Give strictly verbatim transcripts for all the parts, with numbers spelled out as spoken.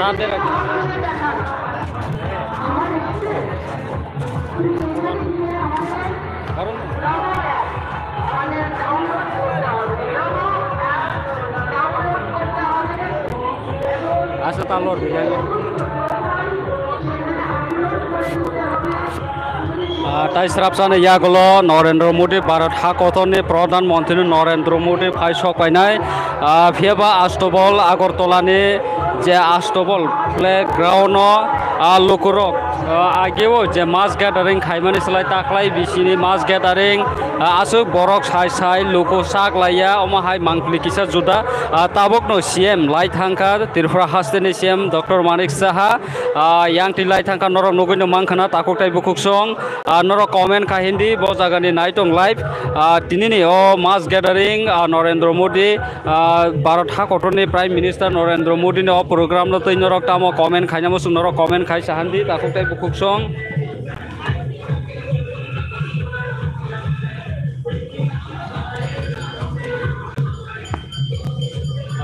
Asa talor di jani. Ah, tai srapsani yagulo Narendra Modi, Bharat hakotorni Pradhan Mantri Narendra Modi phai sok painai. Ah, phiyaba Astobol Agartala ni je Astobol playground o, ah, lukurok, ah, ageo je mass gathering khaimani slai taklai bisini mass gathering, ah, aswk borok sai sai luku sak laiya, omo hai mangpili kisa juda. Ah, tabukno C M lai thangkha, Tripura haste ni C M Doctor Manik Saha, ah, yang twi lai thangkha, norok nugui no mankha na takhuk tai bukhuk song. Ah, norok comment kha hindi, bo jaga ni nai tong live. Ah, tini ni o mass gathering, ah, Narendra Modi, ah, Bharat hakotor ni Prime Minister Narendra Modi ni o program no twi norok tamo comment khaina muchung, norok comment khai sa hindi, takhuk tai bukhuk song.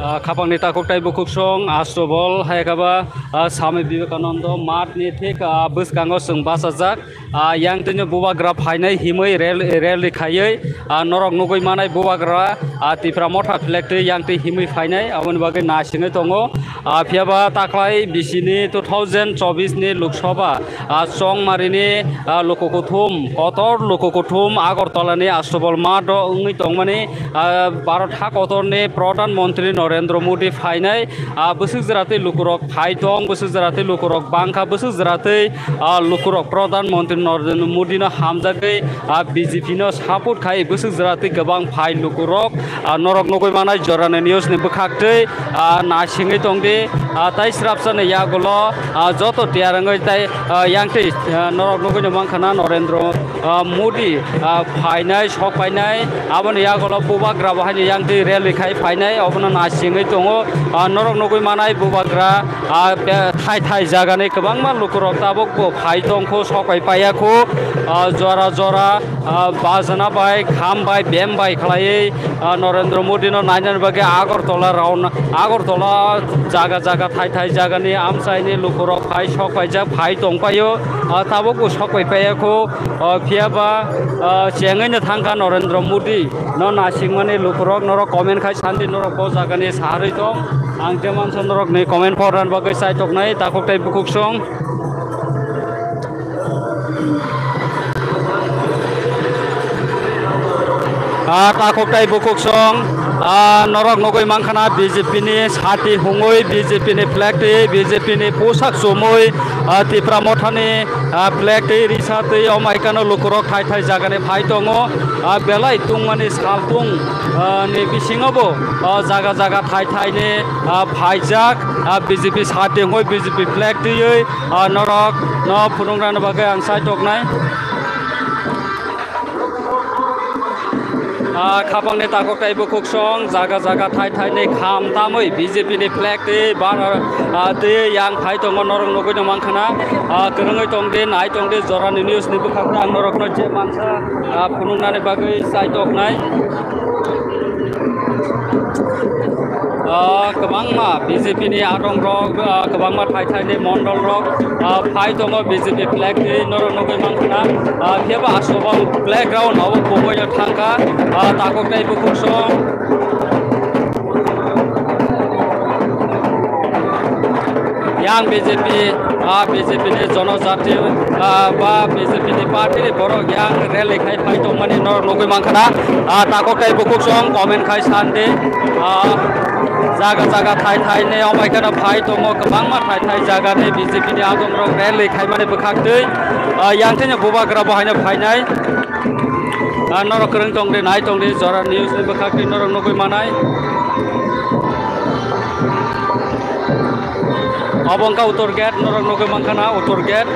Ah, khapang ni takhuk tai bukhuk song, Astobol, hai khe ba, ah, Swami Vivekananda math ni thik, ah, bwskango chwng bachajak. Ah, yang twi no bubagra phainai himwi rel-, rally khaiwi, ah, norok nugui manai bubagra, ah, Tipra Motha flag twi yang twi himwi phainai, aboni bagwi naisingwi tongo. Ah, phiyaba taklai bisini two thousand chobbish ni Lok Sabha, ah, Chongmari ni, ah, luku kuthum, kotor luku kuthum Agartala ni Astobol math o wngwi tongmani, ah, Bharat hakotor ni Pradhan Mantri Narendra Modi phainai. Ah, bwswk jwra twi lukurok phai tong, bwswk jwra twi lukurok bangkha, bwswk jwra twi, ah, lukurok Pradhan Mantri Narendra Modi no hamjagwi, ah, B J P no support khai, bwswk jwra twi kwbang phai lukurok, ah, norok nugui manai Jorani News ni bwkhak twi, ah, naisingwi tongdi, ah, tai srapsani yagulo, ah, joto tiyar wngwi tai, ah, yang twi, ah, norok nugui no mankha na Narendra ah, Modi, ah, phainai, sok phainai, aboni yagulo bubagra bo haino yang twi rally khai phainai, obono naisingwi tongo. Ah, norok nugui manai bubagra, ah, be-, thai thai jagani kwbangma lukurok tabuk bo phai tongkho, sok pai paiya kho, ah, jora jora, ah, bajana bai, kham bai, bem bai khlaiwi, ah, Narendra Modi no nainani bagwi Agartala round, Agartala jaga jaga thai thai jagani amchaini lukurok phai sok paijak, phai tong paio, ah, tabuk bo sok pai paiya kho. O, phiyaba, o, chengwi no thangkha Narendra Modi no naisingmani lukurok, norok comment khai sandi, norok bo jagani saharwi tong. Ang je mansa norokni comment porani bagwi chaitoknai, takhuk tai bukhuk song. Ah, takhuk tai bukhuk song, ah, norok nugui mankha na B J P ni sati hungwi, B J P ni flag twi, B J P ni pusak chumui, ah, Tipra Mothani, ah, flag twi risa twi, omo hai kheno lukurok thai thai jagani phai tongo. Ah, belai tungmani saltung, ah, ni bisingo bo, ah, jaga jaga thai thai ni, ah, phaijak, ah, B J P sati hungwi B J P flag twiwi, ah, norok no phunuknani bagwi ang chaitoknai. Ah, khapangni takhuk tai bukhuk song, jaga jaga thai thai ni kham tamwi B J P ni flag twi bar, ah, twi yang phai tongo, norok nugui no mankha na. Ah, kwrwngwi tongdi, nai tongdi, Jorani News ni bwkhak ang norokno je mansa, ah, phunuknani bagwi chaitoknai. Ah, kwbangma B J P ni adong rok, ah, kwbangma thai thai ni mondol rok, ah, phai tongo B J P flag twi norok nugui mankha na. Ah, phiyaba Astobol playground obo kubui no thangkha, ah, takhuk tai bukhuk song. Yang B J P, ah, B J P ni jonojati, ah, ba B J P ni party ni borok yang rally khai phai tongmani norok nugui mankha na. Ah, takhuk tai bukhuk song comment khai sandi. Ah, jaga jaga thai thai ni omo hai kheno phai tongo, kwbangma thai thai jaga ni B J P ni adong rok rally khaimani bwkhak twi. Ah, yang thini bubagra bo haino phainai. Ah, norok kwrwng tongdi, nai tongdi, Jorani News ni bwkhak twi norok nugui manai. Obo wngkha Uttor Gate, norok nugui mankha na Uttor Gate.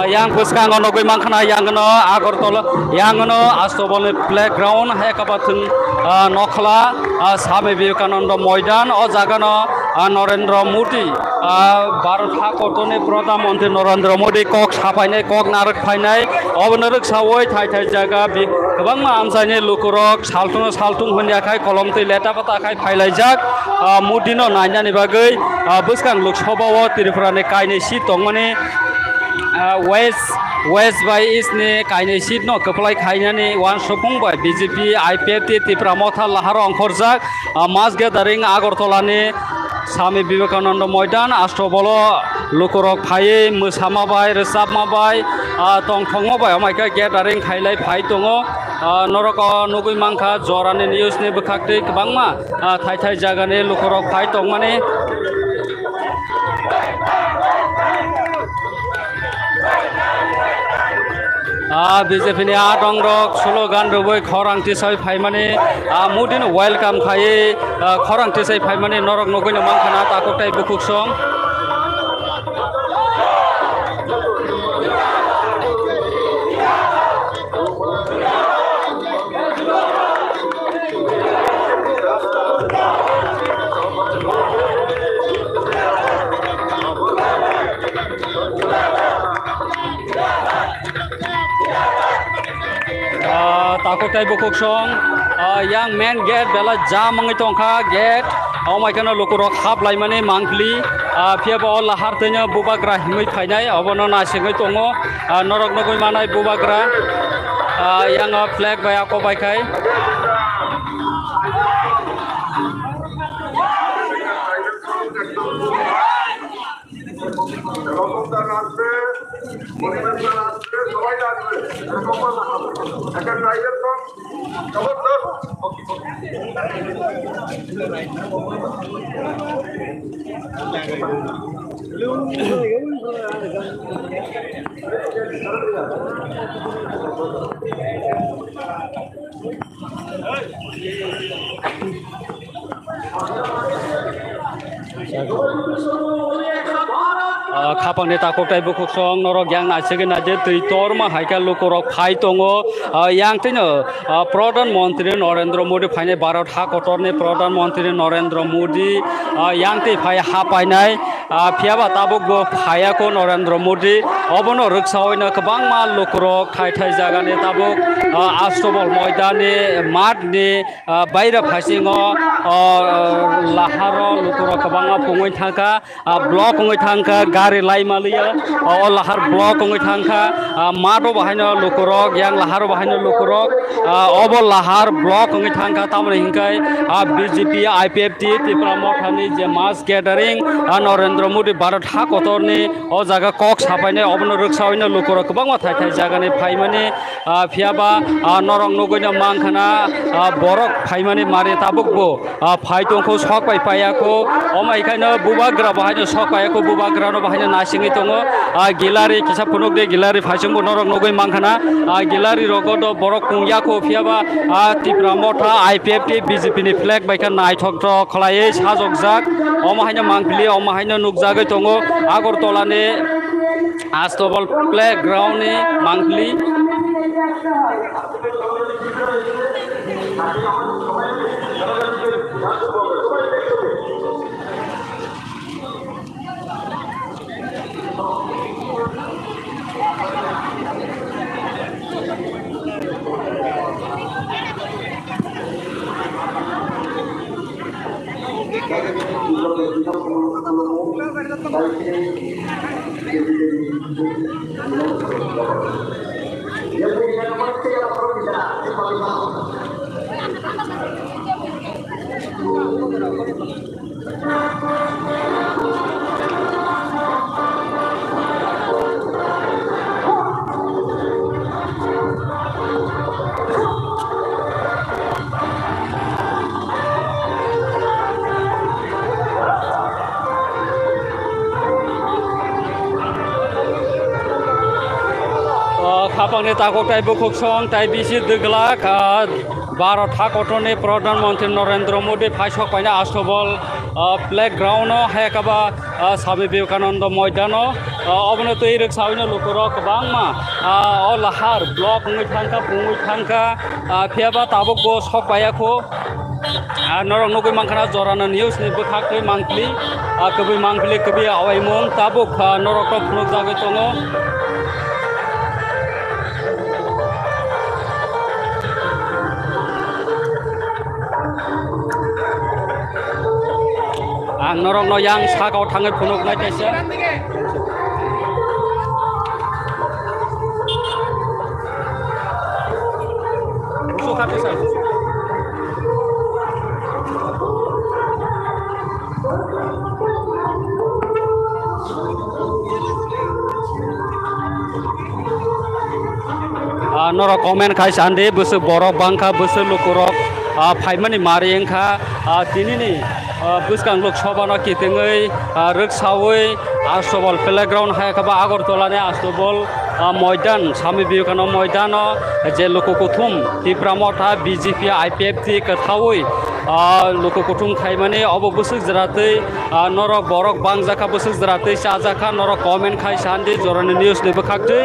Yang bwskango nugwi mankha na, yang no Agartala, yang no Astobalni playground hai kaba thwng, ah, nokhla, ah, Swami Vivekananda Moidan. O jaga no, ah, Narendra Modi, ah, Bharat hakotorni Pradhan Mantri Narendra Modi kok sapainai, kok narwk phainai. Obono rwksawi thai thai jaga bi-, kwbangma amchaini lukurok saltungno saltung hwnyakhai kolom twi leta pata khai phailaijak, ah, Modi no nainani bagwi, ah, bwskang Lok Sabha o Tripura ni kainwi seat tongmani, ah, West, West bai East ni kainwi seat no kwplai khainani uansukmung bai B J P, I P F T, Tipra Motha laharo ongkhorjak, ah, mass gathering Agartala ni Swami Vivekananda Moidan, Astobalni lukurok phaiwi mwsama bai, rwchapma bai, ah, tongthokma bai, omaikha gathering khailai phai tongo. Ah, norok o nugwi mankha, Jorani news ni bwkhaktwi kwbangma, ah, thai thai jagani lukurok phai tongmani. Ah, B J P ni adongrok slogan rwui khorang tisai phaimani, ah, Modi no welcome khaiwi, ah, khorang tisai phaimani norok nugwi no mankha na takhuk tei bukhuk song. Ah, takhuk tei bukhuk song, ah, yang main gate belai jam wngwi tongkha gate, omo hai kheno lukurok hap laimani mangpili, ah, phiya ba o lahar twino bubagra himwi phainai, obono naisingwi tongo, ah, norok nugwi manai bubagra, ah, yang o flag bai ako bai khai. Ah, khapangni takhuk tei bukhuk song norok yang naisingwi naidi twi torma hai khe lukurok phai tongo. Ah, yang twino, ah, Pradhan Mantri Narendra Modi phainai, Bharat hakotorni Pradhan Mantri Narendra Modi, ah, yang twi phai hapainai. Ah, phiya ba tabuk bo phaiya kho Narendra Modi. Obono rwksawi no kwbangma lukurok thai thai jagani tabuk, ah, Astobal moidani, matni, ah, baira phasingo, ah, laharo lukurok kwbangma pungwi thangkha, ah, block wngwi thangkha, gari lai maliya, ah, o lahar block wngwi thangkha, ah, mato bahaino lukurok, yang laharo bahaino lukurok, ah, obo lahar block wngwi thangkha, tamoni hinkhai, ah, B J P, I P F T, Tipra Mothani je mass gathering, ah, Narendra Modi Bharat hakotorni o jaga kok sapainai, obono rwksawi no lukurok kwbangma thai thai jagani phaimani, ah, phiya ba, ah, norok nugwi no mankha na, ah, borok phaimani mari tabuk bo, ah, phai tongkho, sok pai paiya kho, omo hai khaino bubagra bo haino sok paiya kho, bubagra no bo haino naisingwi tongo, ah, gilari kisa phunuk de, gilari phaising bo norok nugwi mankha na, ah, gilari rogo do borok kungya kho, phiya ba, ah, Tipra Motha, I P F T, B J P ni flag bai khe naithok thok khlaiwi sajokjak. Omo haino mangpili, omo haino nukjagwi tongo Agartala ni Astobal playground ni mangpili. O, khapangni takhuk tai bukhuk song tai bisi dwglak, ah, Bharat hakotorni Pradhan Mantri Narendra Modi phaisok paina Astobal, ah, playground o hai kaba, ah, Swami Vivekananda moidano. Ah, obono twi rwksaui no lukurok kwbangma, ah, o lahar block wngwi thangkha, pungwi thangkha, ah, phiyaba tabuk bo sok paiya kho. Ah, norok nugwi mankha na Jorano news ni bwkhak twi mangpili, ah, kwbwi mangpili kwbwi awaimung tabuk, ah, norok rok phunukjagwi tongo. Ang norokno yang sakao thangwi phunuknai kaisa. Ah, norok comment khai sandi, bwswk borok bangkha, bwswk lukurok, ah, phaimani mari wngkha, ah, tinini, ah, bwskang Lok Sabha no kitengwi, ah, rwksaui Astobol playground hai khe ba Agartala ni Astobol, ah, moidan, Swami Vivekananda moidano je luku kuthum Tipra Motha, B J P, I P F T kwthaui, ah, luku kuthum khaimani obo bwswk jwratwi, ah, norok borok bangjakha, bwswk jwratwi chajakha, norok comment khai sandi Jorani news ni bwkhaktwi.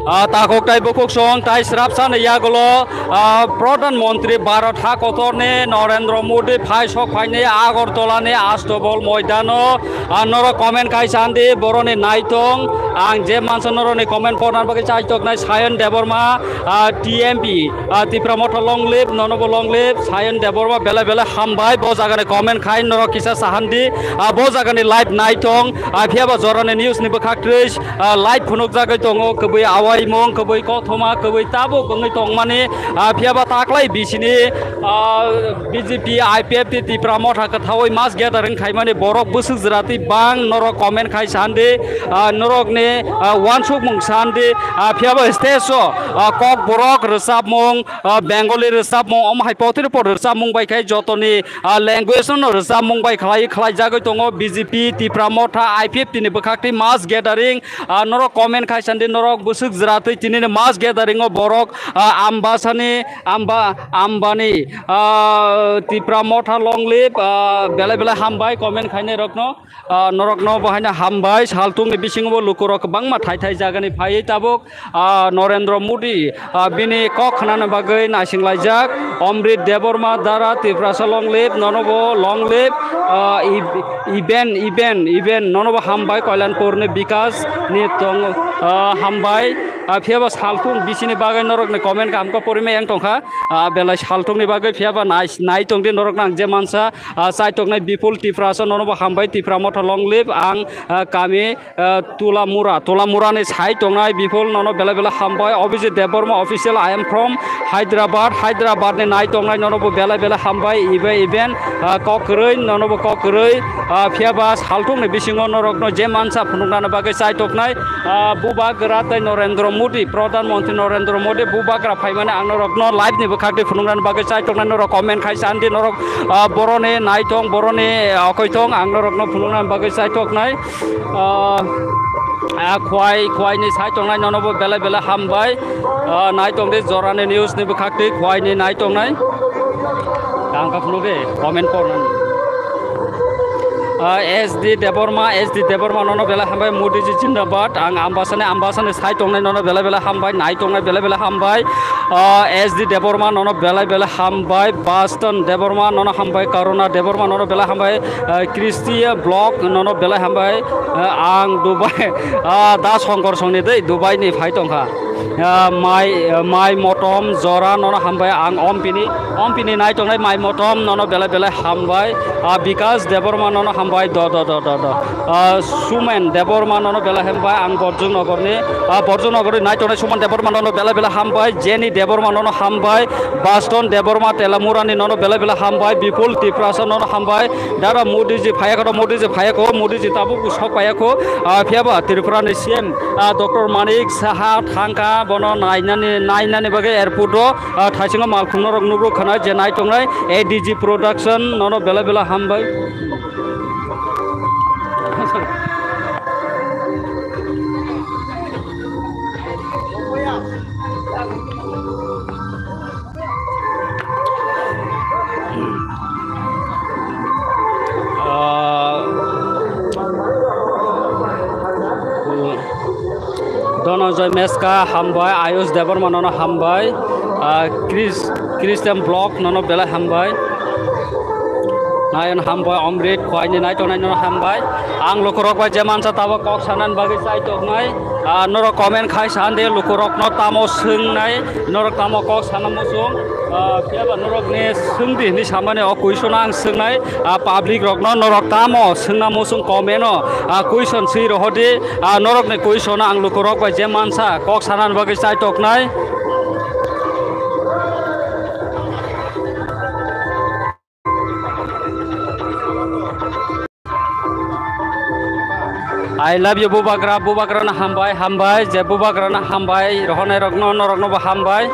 Ah, takhuk tai bukhuk song tai srapsa ni yagulo, ah, Pradhan Mantri Bharat ha kotor ni Narendra Modi phai sok phai ni Agartala ni Astobol moidano, ah, norok comment khai sandi boroni naitong ang je mansa noroni comment porna bagwi chaitok nai Sayan Debbarma, ah, T M P, ah, Tipra Motha long live, nono bo long live, Sayan Debbarma belai belai hambai bo jaga ni comment khai norok kisa sahandi, ah, bo jaga ni live naitong, ah, phiyaba Jorani news ni bwkhak twi, ah, live phunukjagwi tongo, kwbwi awaimung, kwbwi kothoma, kwbwi tabuk wngwi tongmani, ah, phiyaba taklai bisini, ah, B J P, I P F T, Tipra Motha kwthaui mass gathering khaimani borok bwswk jwratwi bang norok comment khai sandi, ah, norokni, ah, uansukmung sandi, ah, phiyaba stage o, ah, Kokborok rwchapmung, ah, Bengali rwchapmung, omo hai potiripor rwchapmung bai khai jotoni, ah, language no rwchapmung bai khlai, khlaijagwi tongo B J P, Tipra Motha, I P F T ni bwkhak twi mass gathering, ah, norok comment khai sandi, norok bwswk jwratwi tinini mass gathering o borok, ah, Ambasani, Amba, Ambani, ah, Tipra Motha long live, ah, belai belai hambai comment khainai rokno, ah, norokno bo haino hambai, saltungni bisingo bo lukurok kwbangma thai thai jagani phaiwi tabuk, ah, Narendra Modi, ah, bini kok khnana bagwi naising laijak. Amrit Debbarma dara Tiprasa long live, nono bo long live, ah, ib-, iben, iben, iben, nono bo hambai Kalyanpur ni bikas ni tong, ah, hambai. Ah, phiyaba saltung bisini bagwi norokni comment kaham khe porimai yang tongkha. Ah, belai saltungni bagwi phiyaba nai, nai tongdi norokno ang je mansa, ah, chaitoknai Bipul Tiprasa nono bo hambai Tipra Motha long live ang, ah, kami, ah, Tulamura, Tulamura ni sai tongnai Bipul nono belai belai hambai. Abhijit Debbarma official, I am from Hyderabad, Hyderabad ni nai tongnai nono bo belai belai hambai. Ibe event, ah, kok kwrwi nono bo kok kwrwi, ah, phiyaba saltungni bisingo norokno je mansa phunuknani bagwi chaitoknai, ah, bubagra tei Narendra Modi, Pradhan Mantri Narendra Modi bubagra phaimani ang norokno live ni bwkhak twi phunuknani bagwi chai tongnai, norok comment khai san di, norok, ah, boroni naithong, boroni, ah, okoithong ang norokno phunuknani bagwi chai tongnai. Ah, ah, Khwai, Khwai ni sai tongnai nono bo belai belai hambai. Ah, nai tong di Jorani news ni bwkhak twi Khwai ni nai tongnai. Ang kha phunuk di comment pornani. Ah, S D Debbarma, S D Debbarma nono belai hambai, Modi ji jindabad. Ang Ambasani, Ambasani sai tongnai nono belai belai hambai, nai tongnai belai belai hambai. Ah, S D Debbarma nono belai belai hambai, Baston Debbarma nono hambai, Karuna Debbarma nono belai hambai, ah, Christian Block nono belai hambai. Ah, ang Dubai, ah, da Songkor songni dei Dubai ni phai tongkha. Ah, mai, ah, mai motom jora nono hambai, ang ompini, ompini nai tongnai mai motom nono belai belai hambai. Ah, Bikas Debbarma nono hambai, do, do, do, do, do. Ah, Sumen Debbarma nono belai hambai, ang Borjung Nogorni, ah, Borjung Nogorni nai tongnai Sumen Debbarma nono belai belai hambai, Jenny Debbarma nono hambai, Baston Debbarma Telamurani nono belai belai hambai, Bipul Tiprasa nono hambai, dara Modi ji phayakho, Modi ji phayakho, Modi ji tabuk sok payakho, ah, phiyaba Tripura ni C M, ah, Doctor Manik Saha thangkha, bono nainani, nainani bagwi airport o, ah, thaisingo malkhung norok nugro khana je nai tongnai A D G Production nono belai belai hambai. Ah, Dhananjay Meska hambai, Ayush Debbarma nono hambai, ah, Chris, Christian Block nono belai hambai. Nayan hambai, Omrit, Khwaini nai tongnai nono hambai. Ang lukurok bai je mansa tabo kok sanan bagwi chai toknai. Ah, norok comment khai san de lukurokno tamo swngnai, norok tamo kok sana muchung. Ah, phiya ba norokni swngdi hinwi samani o question ang swngnai. Ah, public rokno norok tamo swngna muchung comment o, ah, question swi rohordi. Ah, norokni question ang lukurok bai je mansa kok sanani bagwi chai toknai. I love you, Bubagra, Bubagrano hambai, hambai, je Bubagrano hambai, rohornai rokno, norokno bo hambai.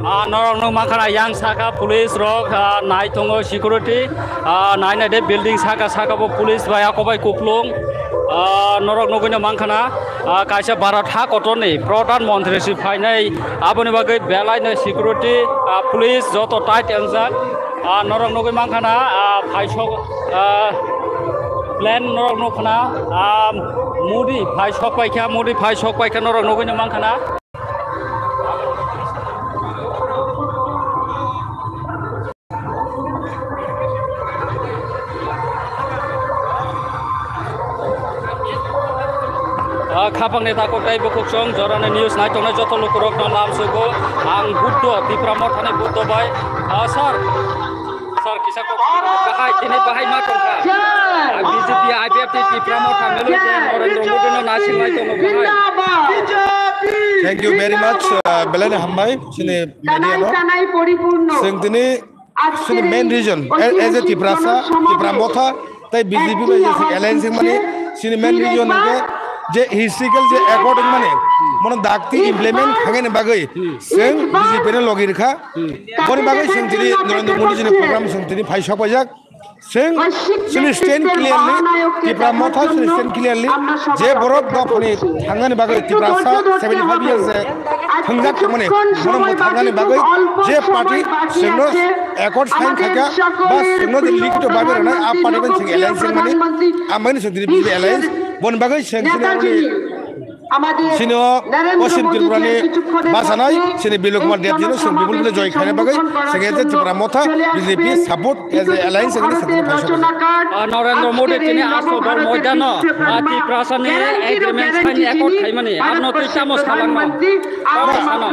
Ah, norok nuk mankha na yang saka police rok, ah, nai tongo security, ah, nai nai de building saka saka bo police bai ako bai kuplung, ah, norok nugui no mankha na, ah, kaisa Bharat ha kotor ni Pradhan Mantri si phainai, aboni bagwi belai no security, ah, police joto tight engjak, ah, norok nugui mankha na, ah, phaisok, ah, plane norok nukha na, ah, Modi phaisok paikha, Modi phaisok paikha norok nugui no mankha na. Ah, khapang ni takhuk tei bukhuk chwng jorani news nai tongnai joto lukurok no lam sugo. Ang Buddho, Tipra Mothani Buddho bai. Ah, sir. Sir, kisa kok bahai, tini bahai ma tongkha. Jai. B J P, I P F T, Tipra Motha melo je Narendra Modi no nasing lai tongo bahai. Thank you very much, uh, belai ni hambai, chini media no. Chwng tini, chini main reason, as a Tiprasa, Tipra Motha, tei B J P bai je alliance mani, Chini main reason hwnkhe je historical je accord wngmani, bono dakti implement khainani bagwi chwng B J P no logi rwkha. Boni bagwi chwng tini Narendra Modi jini program chwng tini phai sok paijak. Chwng chini stand clearly, Tipra Motha chini stand clearly, je borok dophani thangani bagwi Tiprasa seventy five years je thwngjak tongmani, bono mwthangani bagwi je party chwngno accord sign khaikha, ba chwngno je likhito babi rwnai, a party bai chwng alliance wngmani, amani chwng tini B J P alliance, boni bagwi chwng chini Sino Poschim Tripurani basanai, sini Bilok Kumar Debjino, sini bibul bile joy khaina bagwi, sini je Tipra Motha, B J P support, as a alliance, as a support. Ah, Narendra Modi tini Asto Bol Moidano, ah, Tiprasani agreement sign accord khaimani, arno twi tamo salangno. Tamo sano.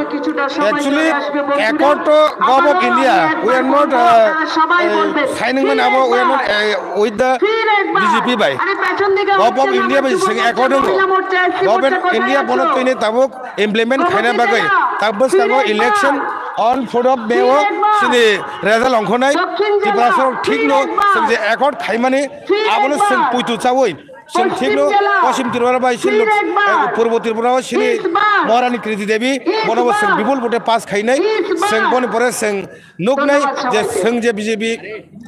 Actually, accord to Government of India, we are not, uh, uh, signing মানে abo, we are not, uh, with the B J P bai. Government of India bai sing accord wngo. Government of India bono tini tabuk implement khaina bagwi. Tabuk bwskango election on fourth of May o chini result ongkhornai. Tiprasa rok thik no, chwng je accord khaimani abono chwng puitu chawi. Chwng thik no, Poschim Tripura bai chini, eh, Purbo Tripura o chini Maharani Kriti Devi, bono bo chwng bipul vote pass khainai. Chwng boni pore chwng nuknai je chwng je B J P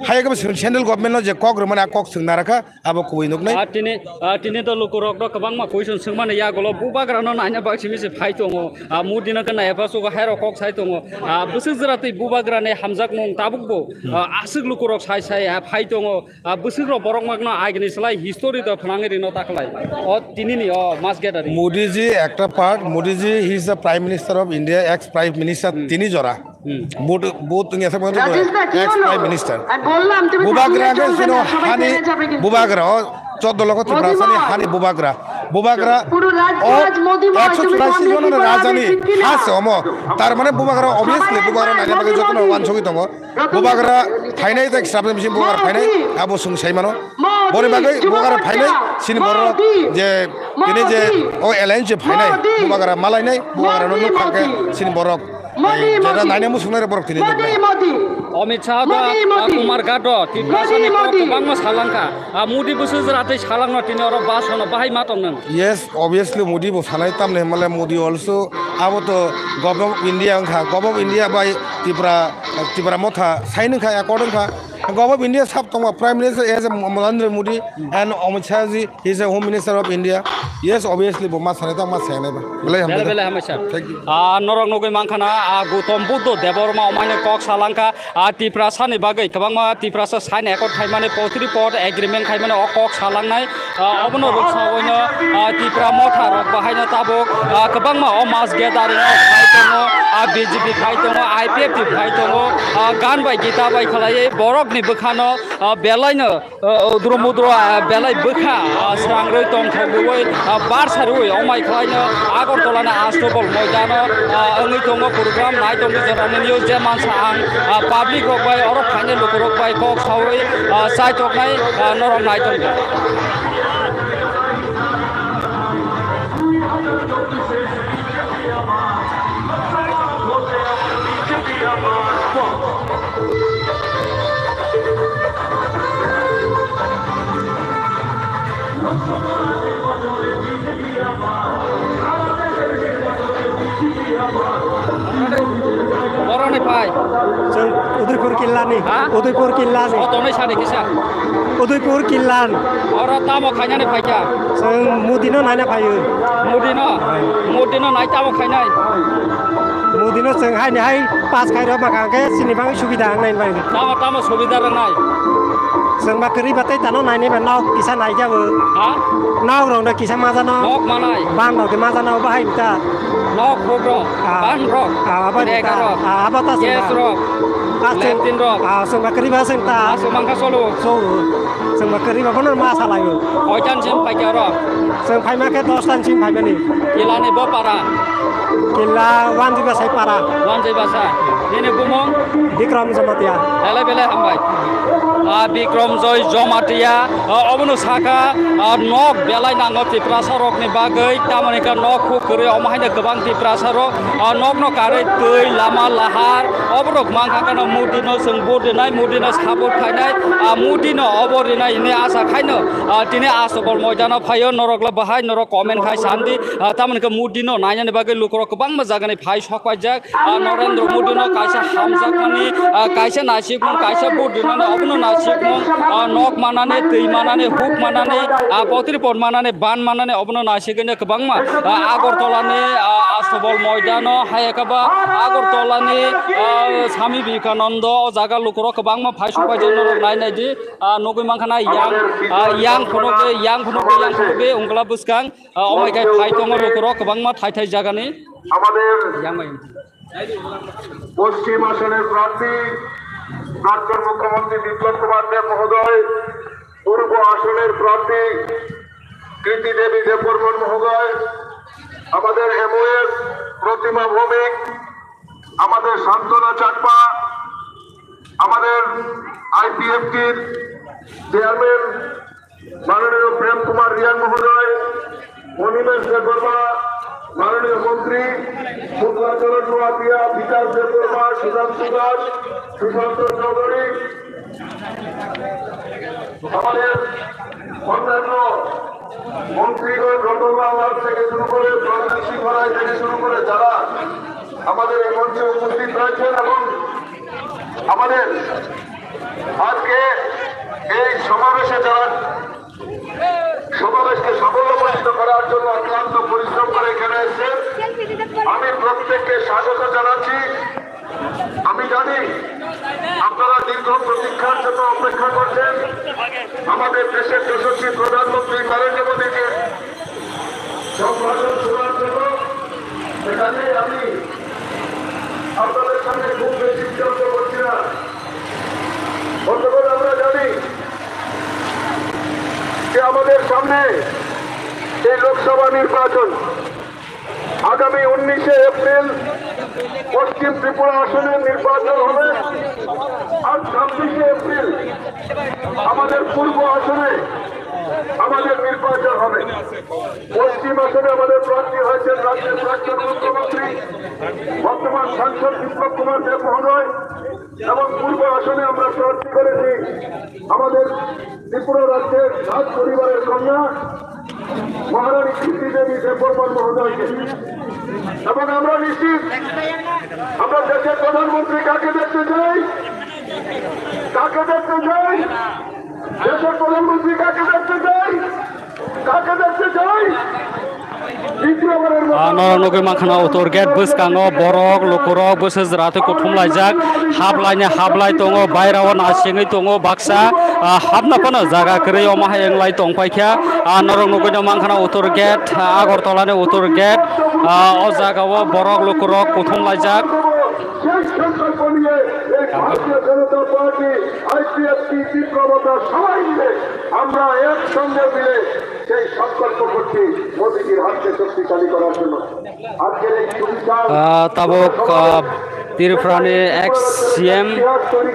hai khe bo chwng central government no je kok rwmani a kok chwng narakha, abo kubui nuknai. Ah, tini, ah, tini to lukurok no kwbangma question swngmani yagulo bubagra no naina bagwi simi se phai tongo. Ah, Modi no khe naiya pha sugo hai rok kok sai tongo. Ah, bwswk jora twi bubagra ni hamjakmung tabuk bo, ah, aswk lukurok sai sai, ah, phai tongo. Ah, bwswk rok borok magno agini slai history to phnangwi rino ta khlai. O tini ni o mass gathering. Modi ji ekta part, Modi ji, he is the Prime Minister of India, ex Prime Minister tini jora. Hmm. Both, both wngya sa ex Prime Minister. Bubagra ke sino hani Bubagra o choddo logo Tiprasa ni hani Bubagra. Bubagra o ekso churasi jon rajani ha se omo. Tar mane Bubagra obviously Bubagra naina bagwi jotono wansugwi tongo. Bubagra phainai tei srapni bising bubagra phainai abo chwng sai mano. Boni bagwi bubagra phainai chini borok je tini je o alliance phainai bubagra malainai bubagra no nukha khe chini borok jera naina muchungnai borok tini nuknai. Amit Shah do, ah, Kumar Ghat do, Tiprasa ni borok kwbangma salangkha. Ah, Modi bwswk jora tei salangno tini oro bus hono bahai ma tong nang. Yes, obviously Modi bo sanai tamni hwnmale Modi also abo to Government of India wngkha, Government of India bai Tipra, Tipra Motha sign wngkha, accord wngkha. Government of India sab tongma Prime Minister as a Narendra Modi and Amit Shah ji, he is a Home Minister of India. Yes, obviously bo ma sanai ta ma sanai ba. Belai belai hambai. Belai belai hambai sir. Thank you. Ah, norok nugui mankha na, ah, Gautam Buddha Debbarma omaino kok salangkha. Ah, Tiprasa ni bagwi kwbangma Tiprasa sign accord khaimani, Patriot Agreement khaimani o kok salangnai. Ah, obono rwksaoino, ah, Tipra Motha rok bahaino tabuk, ah, kwbangma o mass gathering o phai tongo, ah, B J P phai tongo, I P F T phai tongo, ah, gan bai gita bai khlaiwi borokni bwkhano, ah, belaino, ah, udro mudro, ah, belai bwkha, ah, srangrwi tongthok rwui, ah, barsa rwui omai khlaino Agartala ni Astobol moidano, ah, wngwi tongo program nai tongwi jorani news je mansa ang, ah, public rok bai oro phainai lukurok bai kok saui, ah, chai toknai, ah, norok nai tongo. Boroni phai. Chwng Udaipur killani. Ha? Udaipur killani. O tonwi sani kisa. Udaipur killan. Oro tamo khainani phaikha? Chwng Modi no naina phaio. Modi no? Modi no nai tamo khainai? Modi no chwng haini hai pass khairok makha hwnkhe chini bagwi subida wngnai bai. Tamo tamo subida rwnai? Chwng ba kwrwi ba tei tano nainai ba nok kisa naijabo. Ha? Nok rok no kisa majano. Nok manai? Bang rok de majano bahai ta. Nok khuk rok, ah, ban rok, ah, aba ta, ah, aba ta gas rok, ah, chwng, latrine rok, ah, chwng ba kwrwi ba chwng ta. Ah, chwng mangkha solo. So, chwng ba kwrwi ba bono ma salaio. Koitan sim phaikha oro? Chwng phaima khe dos tan sim phaimani. Kilani bo para? Kila Wanjwi Basai para. Wanjwi Basai. Nini bumung? Bikram Jamatia. Belai belai hambai. Ah, Bikram Joy Jamatia, ah, obono saka, ah, nok belai nango Tiprasa rokni bagwi, tamoni khe nok huk kwrwi, omo haino kwbang Tiprasa rok, ah, nokno karwi twi, lama, lahar, oborok mankha kheno Modi no chwng vote rinai, Modi no support khainai, ah, Modi no obo rinai hinwi asa khaino, ah, tini Astabal moidano phaio, norok le bahai norok comment khai sandi, ah, tamoni khe Modi no nainani bagwi lukurok kwbangma jagani phai sok paijak. Ah, Narendra Modi no kaisa hamjakmani, ah, kaisa naisikmung, kaisa vote rinani, obono naisikmung, ah, nok manani, twi manani, huk manani, ah, potri pot manani, ban manani, obono naisigwino kwbangma, ah, Agartala ni, ah, Astabal moidano, hai ekaba Agartala ni, ah, Swami Vivekananda o jaga lukurok kwbangma phai sok paijak norok nai nai di, ah, nugwi mankha na yang, ah, yang phunukgwi, yang phunukgwi, yang phunukgwi, ungkla bwskang. Ah, omai khai phai tongo lukurok kwbangma thai thai jagani. আমাদের পশ্চিম আসনের প্রার্থী প্রাক্তন মুখ্যমন্ত্রী বিপ্লব কুমার দেব মহোদয়, পূর্ব আসনের প্রার্থী কৃতি দেবী দেববর্মন মহোদয়, আমাদের এমওএস প্রতিমা ভৌমিক, আমাদের সান্ত্বনা চাকমা, আমাদের আইপিএফটির চেয়ারম্যান মাননীয় প্রেম কুমার রিয়াং মহোদয়, অনিমেষ দেববর্মা, মাননীয় মন্ত্রী, মুদ্রাচরণ নোয়াতিয়া, বিকাশ দেববর্মা, সুধাংশু দাস, সুশান্ত চৌধুরী, আমাদের অন্যান্য মন্ত্রীগণ, রতনলাল নাথ থেকে শুরু করে, প্রদীপ সিংহ রায় থেকে শুরু করে যারা আমাদের এই মঞ্চে উপস্থিত রয়েছেন এবং আমাদের আজকে এই সমাবেশে যারা সমাবেশকে সাফল্যমণ্ডিত করার জন্য অক্লান্ত পরিশ্রম করে এখানে এসেছেন, আমি প্রত্যেককে স্বাগত জানাচ্ছি। আমি জানি আপনারা দীর্ঘ প্রতীক্ষার জন্য অপেক্ষা করছেন আমাদের দেশের যশস্বী প্রধানমন্ত্রী নরেন্দ্র মোদীকে সম্ভাষণ শোনার জন্য। সেখানে আমি আপনাদের সামনে খুব বেশি বিতর্ক করছি না। বন্ধুগণ, আমরা জানি যে আমাদের সামনে এই লোকসভা নির্বাচন, আগামী উনিশে এপ্রিল পশ্চিম ত্রিপুরা আসনের নির্বাচন হবে, আর ছাব্বিশে এপ্রিল আমাদের পূর্ব আসনে আমাদের নির্বাচন হবে। পশ্চিম আসনে আমাদের প্রার্থী হয়েছেন রাজ্যের প্রাক্তন মুখ্যমন্ত্রী, বর্তমান সাংসদ বিপ্লব কুমার দেব মহোদয়, এবং পূর্ব আসনে আমরা প্রার্থী করেছি আমাদের ত্রিপুরা রাজ্যের রাজ পরিবারের কন্যা মহারানী কীর্তি দেবী দেববর্মন মহোদয়কে। এবং আমরা নিশ্চিত, আমরা দেশের প্রধানমন্ত্রী কাকে দেখতে চাই, কাকে দেখতে চাই, দেশের প্রধানমন্ত্রী কাকে দেখতে চাই, কাকে দেখতে চাই। দ্বিতীয়বারের মতো Ah, norok nugwi mankha na utor gate bwskango borok, lukurok, bwsajra tei kuthum laijak, haplaini haplai tongo, bairao nasingwi tongo, baksa, ah, hapna phano jaga kwrwi omo hai wnglai tongpaikha. Ah, norok nugwino mankha na utor gate, ah, Agartala ni utor gate, ah, o jagao borok, lukurok kuthum laijak. সেই সংকল্প নিয়ে এই ভারতীয় জনতা party, IPFT, তীব্রতা সবাই মিলে আমরা একসঙ্গে মিলে সেই সংকল্প করছি মোদীজির হাতকে শক্তিশালী করার জন্য। আজকের এই সুবিশাল Ah, tabuk, ah, Tripura ni ex C M,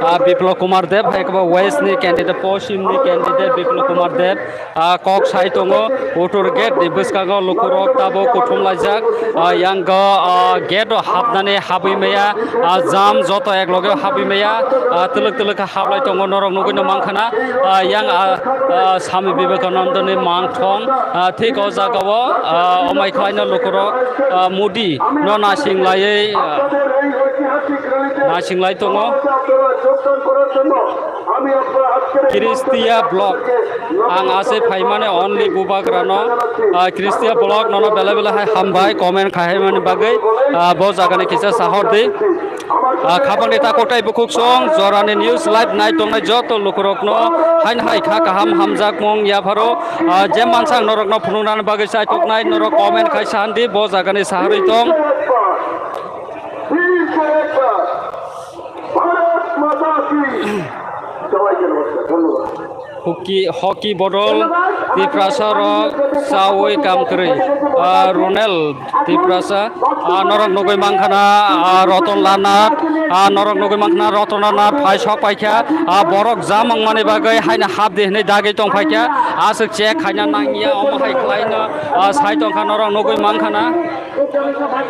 ah, Biplab Kumar Deb, hai khe bo West ni candidate, Poschim ni candidate Biplab Kumar Deb, ah, kok sai tongo, utor gate ni bwskango lukurok tabuk kuthum laijak, ah, yang go, ah, gate o hapnani habwi maya, ah, jam joto ek loge habwi maya, ah, twlwk twlwk khe hablai tongo, norok nugwi no mankha na, ah, yang, ah, ah, Swami Vivekananda ni mangthong, ah, thik o jaga o, ah, omai khlai no lukurok, ah, Modi no nasing laiwi, ah, nasing lai tongo. Kristia Vlog. Ang asai phaimani only Bubagrano, ah, Kristia Vlog nono belai belai hai hambai comment khai hai mani bagwi, ah, bo jagani kisa sahor di. Ah, khapangni takhuk tei bukhuk song jorani news live nai tongnai joto lukurokno haino hai kha kaham hamjakmung yapharo, ah, je mansang norokno phunuknani bagwi chai toknai norok comment khai sandi bo jagani saharwi tong. বীর সুরেখা, ভারত মাতা কি জয়। ধন্যবাদ। Hockey, hockey bodol, Tiprasa rok chawi kam kwrwi, ah, Ronel Tiprasa, ah, norok nugwi mankha na, ah, Roton Larnath, ah, norok nugwi mankha na Roton Larnath phai sok paikha, ah, borok jamang mani bagwi haino hap di hinwi dagwi tongphaikha, aswk check khaina nangya omo hai khlaino, ah, sai tongkha norok nugwi mankha na.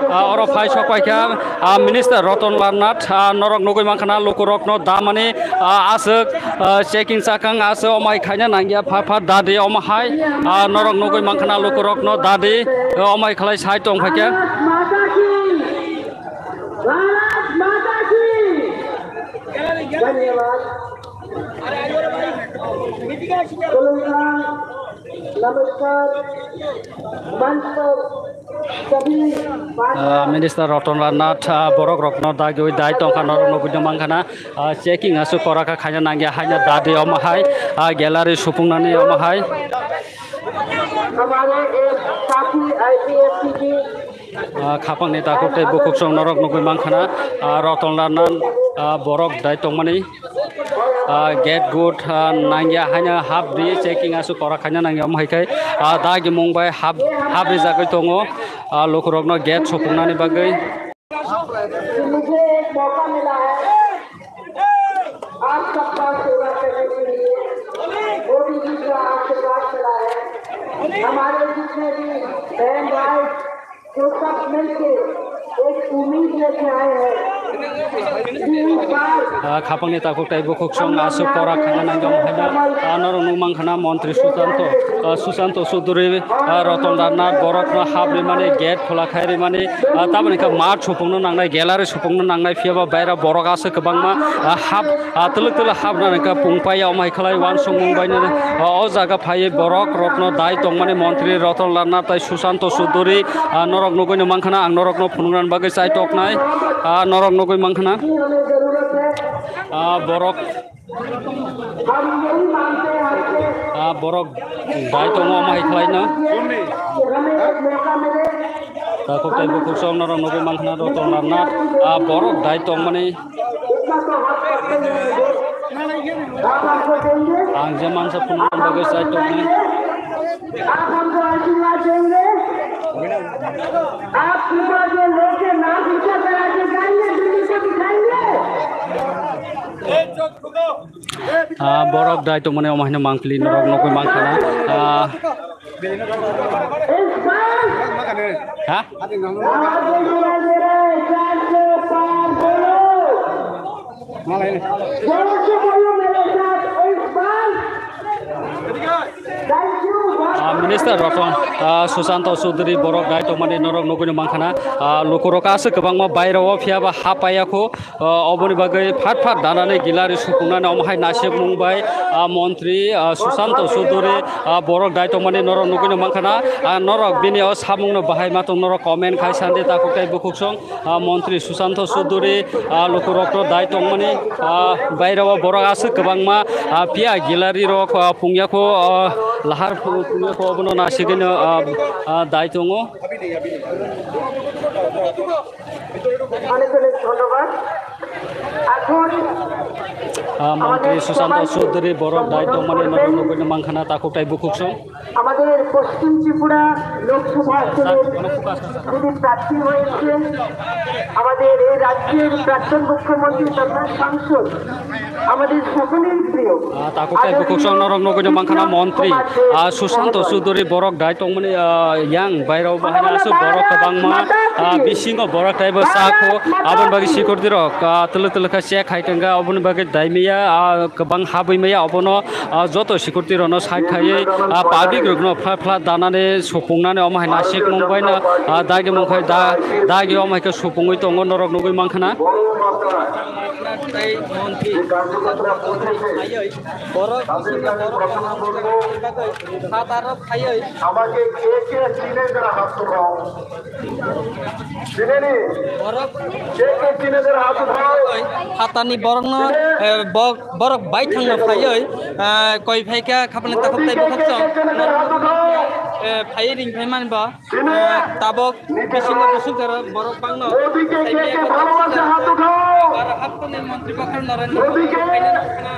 Ah, oro phai sok paikha, ah, Minister Roton Larnath, ah, norok nugwi mankha na lukurokno damani, ah, aswk, ah, checking chakang aswk omo hai khaina nangya pha pha dadi omo hai, ah, norok nugwi mankha na lukurokno dadi, ah, omo hai khlai sai tongphaikha. Bharat माता की, भारत माता की। धन्यवाद। नमस्कार। मंच पर सभी Ah, Minister Roton Larnath, ah, borok rokno dagwi dai tongkha norok nugwi mankha na, ah, checking aswk kora kha khaina nangya haino dadi omo hai, ah, gallery supungnani omo hai. हमारे एक साथी आईपीएस की Ah, khapangni takhuk tei bukhuksong norok nugwi mankha na, ah, Roton Larnath, ah, borok dai tongmani, ah, gate good, ah, nangya haino hap di checking aswk kora khaina nangya omo hai khai, ah, dagi mung bai hap, hap rijagwi tongo, ah, lukurokno gate supungnani bagwi. मुझे एक मौका मिला है आप सबका सेवा करने के लिए। मोदी जी का आशीर्वाद मिला है। हमारे जितने भी बहन भाई जो सब मिलके एक उम्मीद लेके आए हैं कि इस बार Ah, khapangni takhuk tei bukhuksong aswk kora khaina nangya omo haino, ah, norok nugwi mankha na montri Susanto, ah, Susanto Chudhury, ah, Roton Larnath borokno hap rimani gate khula khai rimani, ah, tamoni khe mat supungno nangnai, gallery supungno nangnai, phiya ba baira borok aswk kwbangma, ah, hap, ah, twlwk twlwk hap rwna khe pung paiya omo hai khlai uansukmung bai nini, ah, o jaga phaiwi borok rokno dai tongmani montri Roton Larnath tei Susanto Chudhury, ah, norok nugwi no mankha na ang norokno phunukna bagwi chai toknai, ah, norok nugwi mankha na, ah, borok Ah, borok dai tongo omo hai khlaino. Takhuk tei bukhuksong norok nugwi mankha na Roton Larnath. Ah, borok dai tongmani. Ang je mansa phunukna bagwi chai tongmani. आप हमको आशीर्वाद देंगे। आप पूरा जो लोग के नाम ऊंचा करा के जाएंगे, दिल्ली को दिखाएंगे। Ah, borok dai tongmani omo haino mangpili norok nugwi mankha na. Ah, ha? Ah, Minister Roton, ah, Susanto Chudhury borok dai tongmani norok nugwi mankha na. Ah, lukurok aswk kwbangma bairao phiya ba hapaiya kho. Ah, oboni bagwi phat phat danani gilari supungnani omo hai nasikmung bai, ah, montri, ah, Susanto Chudhury, ah, borok dai tongmani norok nugwi no mankha na, ah, norok bini o samung no bahai ma tong norok comment khai sandi takhuk tei bukhuksong, ah, montri Susanto Chudhury, ah, lukurok no dai tongmani, ah, bairao borok aswk kwbangma, ah, phiya gilari rok, ah, pungya kho, ah, lahar phu-, pungya kho obono nasigwi no, ah, ah, dai tongo. অনেক অনেক ধন্যবাদ। এখন Ah, Montri Susanto Chowdhury borok dai tongmani norok nugwi mankha na takhuk tei bukhuksong. আমাদের পশ্চিম ত্রিপুরা লোকসভা আসনের যিনি প্রার্থী হয়েছেন, আমাদের এই রাজ্যের প্রাক্তন মুখ্যমন্ত্রী তথা সাংসদ, আমাদের সকলের প্রিয় Ah, takhuk tei bukhuksong norok nugwi mankha na montri, ah, Susanto Chowdhury borok dai tongmani, ah, yang bairok bahai aswk borok kwbangma, ah, bisingo borok tei bwsakho, aboni bagwi security rok, ah, twlwk twlwk khe check hai tongkha, oboni bagwi daimaya, ah, kwbang habwi maya, obono, ah, joto security rokno side khaiwi, ah, public rokno phla phla danani sopungnani omo hai nasikmung baino, ah, dagi mung khai da-, dagi omo hai khe sopungwi tongo norok nugwi mankha na. Borok bisingo borok phatarok phaiwi. আমাকে কে কে চিনে যারা হাত উঠাও। চিনেনি? Borok কে কে চিনে যারা হাত উঠাও। Phatarni borokno, eh, bo-, borok baithangno phaiwi, eh, koi phaikha khapani takhuk tei bukhuksong. Eh, phaiwi ring phaimani bo. Eh, tabok bisingo busuk jora borok bangno. মোদিকে কে কে ভালোবাসে হাত উঠাও। Aro haptani montri bokhorok Narendra Modi phaina nangkha na.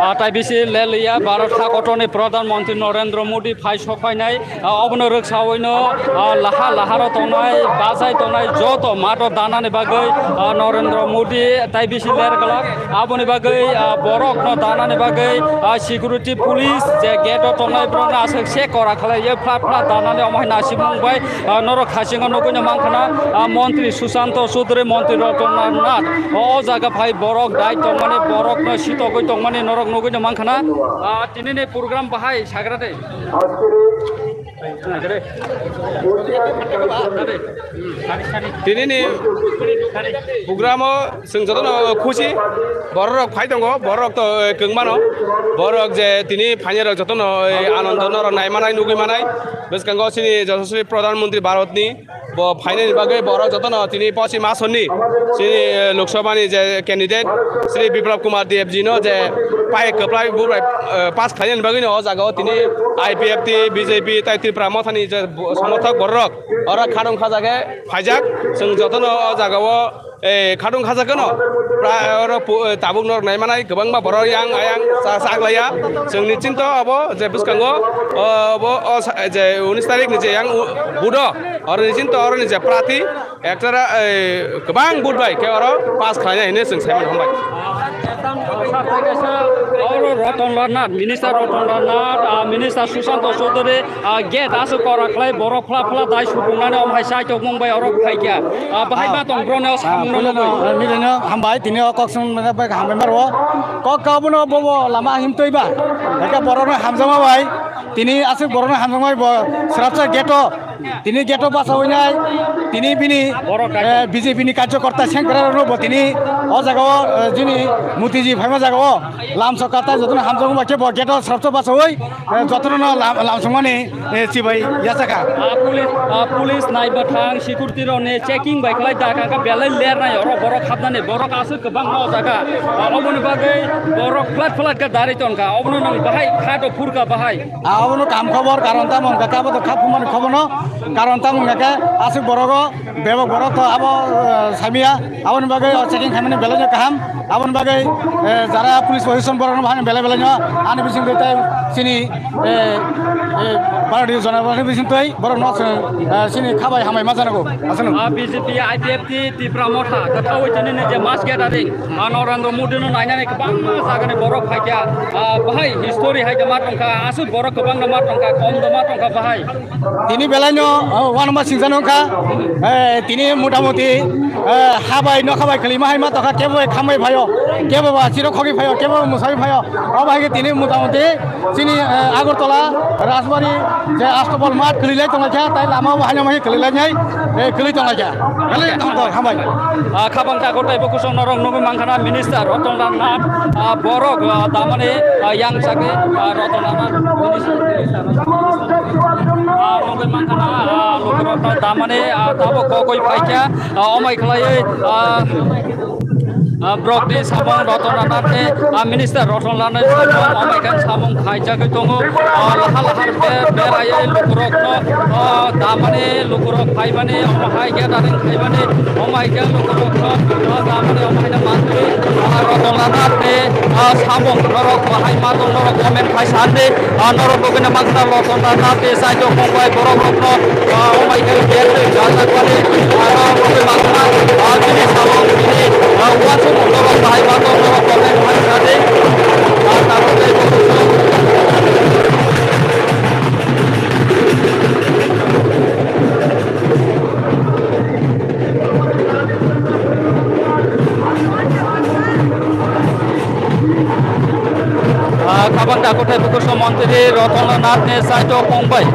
Ah, tai bisi leliya Bharat hakotorni Pradhan Mantri Narendra Modi phai sokphainai, ah, obono rwksaoino, ah, laha laharo tongnai, bachai tongnai joto mato danani bagwi, ah, Narendra Modi tai bisi ler glak. Aboni bagwi, ah, borokno danani bagwi, ah, security police je gate o tongnai borokno aswk se kora khlai ye phla phla danani omo hai nasimung bai, ah, norok khasingo nugwi no mankha na, ah, Montri Susanto Chaudhary, Montri Ratan Nath o, o jaga phai borok dai tongmani, borokno sitogwi tongmani norok nugwi no mankha na. Ah, tinini program bahai sagra de. Tinini programo chwng jotono khusi, bororok phai tongo, bororok to, eh, kwngmano, borok je tini phainai rok jotono, eh, anondo norok naimanai nugwi manai. Bwskango chini Yashaswi Pradhan Mantri Bharatni bo phainani bagwi borok jotono tini pochim asonni chini, eh, Lok Sabhani je candidate Shri Biplab Kumar Deb ji no je pai kwplai bubai, eh, pass khlainani bagwi no o jaga o tini I P F T, B J P tai Tripura Mothani je bo-, somorthok borok oro khadong khajaga phaijak, chwng jotono o jaga o, eh, khadong khajakano. Prai oro pu-, eh, tabuk norok naimanai kwbangma borok yang ayang cha-, chaklaiya. Chwngni chinto abo je bwskango, o, bo, o sa-, je unis tarikh ni je yang u-, budo, oro ni chinto oro ni je prati ektra, eh, kwbang vote bai khe oro pass khlainai hinwi chwng saimano hambai. Oro Ratan Lal Nath, Minister Ratan Lal Nath, ah, Minister Sushanta Chowdhury, ah, gate aswk kora khlai borok phla phla dai supungnani om hai sai tongmung bai oro phaikha. Ah, bahai ma tong broni o samung no nugwi. Nini no hambai, tini o kok sung bai hambai maro. Kok ka bono bobo lama him toi ba. Eka borok no hamjama bai. Tini aswk borok no hamjama bai bo srapsa gate o. Tini gate o basa winai. Tini bini, eh, B J P ni karjokorta sengkra rok no bo tini o jaga o, eh, jini Motiji phaima jaga o. Lam sokar tai jotono hamjakma khe bo gate o srapsa basa wi, eh, jotono no lam, lam songmani, eh, chibai yachakha. Ah, police, ah, police nai bwthang security rok ni checking bai khlai da kha, kha belai ler nai oro borok hapnani, borok aswk kwbangma o jaga. Ah, oboni bagwi borok flat flat khe dari tongkha, obono nang bahai kha do phurkha bahai. Ah, obono kam khobor karon tamo hwnkha khe abo to kha phumani khobono karon tamo hwnkha khe aswk borogo. Bebak borok to abo, eh, saimiya, aboni bagwi o checking khaimani belai no kaham, aboni bagwi, eh, jara police protection borok no bahai belai belai no ani bising twi tei chini, eh, eh, Bharatiya Janata Party bising twi borok no chwng, eh, chini khabai hambai ma janago, aswk no. Ah, B J P, I P F T, Tipra Motha, kwthawi tini ni je mass gathering, ah, Narendra Modi no nainani kwbangma jagani borok phaikha, ah, bahai history hai ma tongkha, aswk borok kwbangma tongkha, komma ma tongkha bahai. Tini belai no, oh, uanama singsa no wngkha. Eh, tini motamuti, eh, habai nokha bai kwlwima hai ma tongkha, kebo bai khambai phaio, kebo ba chiro khogwi phaio, kebo ba mwsai phaio. Obo hai khe tini motamuti chini, eh, Agartala Rajbari je Astopal mat kwlwilai tonglaikha, tai lama o haino mai kwlwilai nai, eh, kwlwi tonglaikha. Belai tong tong hambai. Ah, khabang tago tei bo kusong norok nugwi mankha na minister Ratan Lal Nath, ah, borok, ah, damani, ah, yang chakni, ah, Ratan Lal Nath minister, minister. Ah, nugwi mankha na, ah, lukurok no damani, ah, tabuk kokoi phaikha, ah, omai khlaiwi, ah, ah, borokni samung Ratan Lal Nath ni, ah, minister Ratan Lal Nath ni samung omai khe samung khaijagwi tongo. Ah, laha laha be-, beraiwi lukurok no, ah, damani lukurok phaimani, omo hai gathering khaimani, omo hai khe lukurok no, ah, damani omo hai no mantri, ah, Ratan Lal Nath ni, ah, samung norok bahai ma tong norok comment khai sandi, ah, norok bogwino mankha Ratan Lal Nath ni saijo kongbai borok rok no, ah, omo hai khe gate rwi jajakmani, ah, norok bogwi mankha, ah, chini samung chini, ah, uansuk norok bahai ma tong norok comment khai sandi, ah, tabuk tei Ah, khabang takhuk tei bukurso montri Ratan Lal Nath ni saijo kongbai.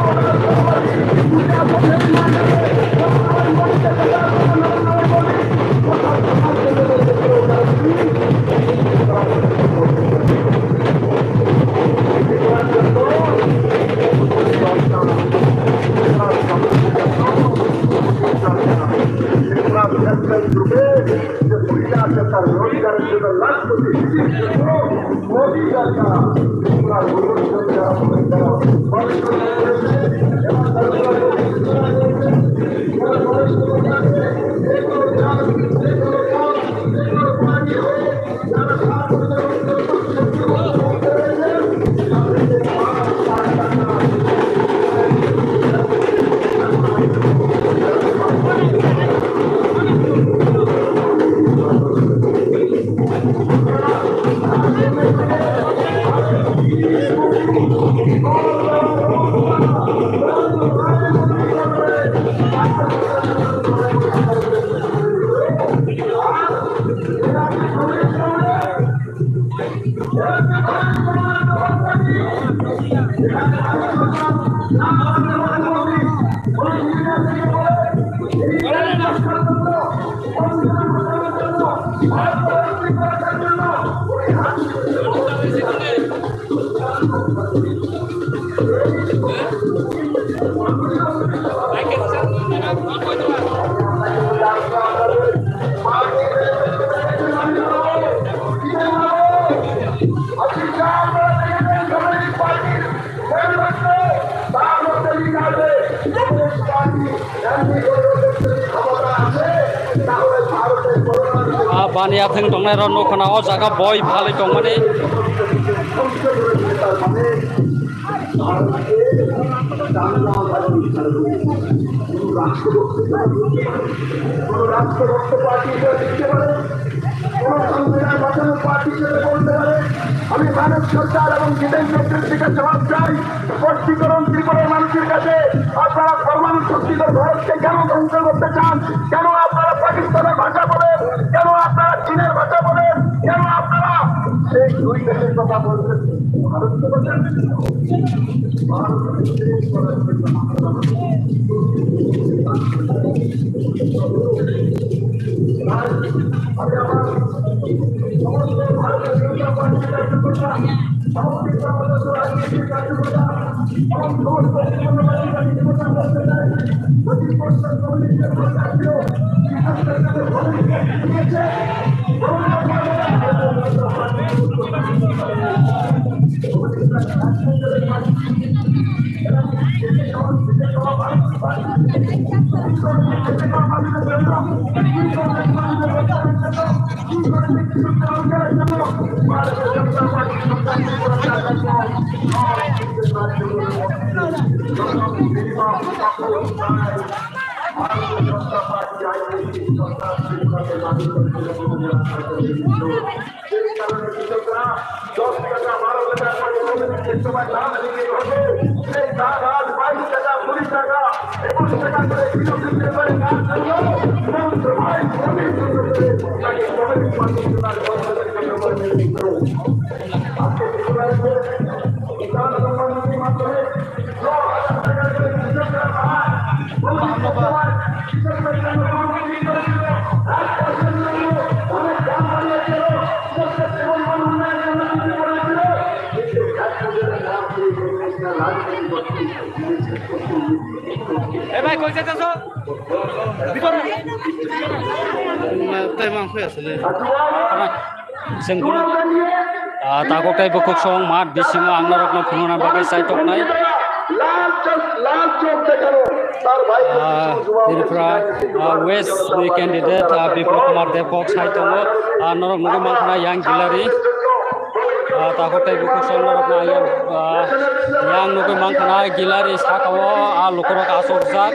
Ah, bani atheng tongnai rok nukho na o jaga boi phalwi tongmani. রাষ্ট্রভক্ত পার্টি হিসেবে দেখতে পারে, কোন সংবিধান বাঁচানোর পার্টি হিসেবে বলতে পারে। আমি মানব সরকার এবং জিতেন চক্রের দিকে জবাব চাই। স্পষ্টীকরণ ত্রিপুরার মানুষের কাছে, আপনারা পরমাণু শক্তিধর ভারতকে কেন ধ্বংস করতে চান? কেন আপনারা পাকিস্তানের ভাষা বলেন? কেন আপনারা চীনের ভাষা বলেন? কেন আপনারা এই দুই দেশের কথা বলছেন? ভারতকে বলেন। এ ভাই, কই যাইতেছ? ভিতরে। না, তাই মাংস আছে না। Chwng, ah, tabuk tei bukhuk song mat bisingo ang norokno phunukna bagwi chai toknai. Ah, Tripura, ah, West ni candidate, ah, Biplab Kumar Deb kok sai tongo. Ah, norok nugwi mankha na yang Gilari. Ah, tabuk tei bukhuk song norokno ayang, ah, yang nugwi mankha na Gilari saka o, ah, lukurok asokjak.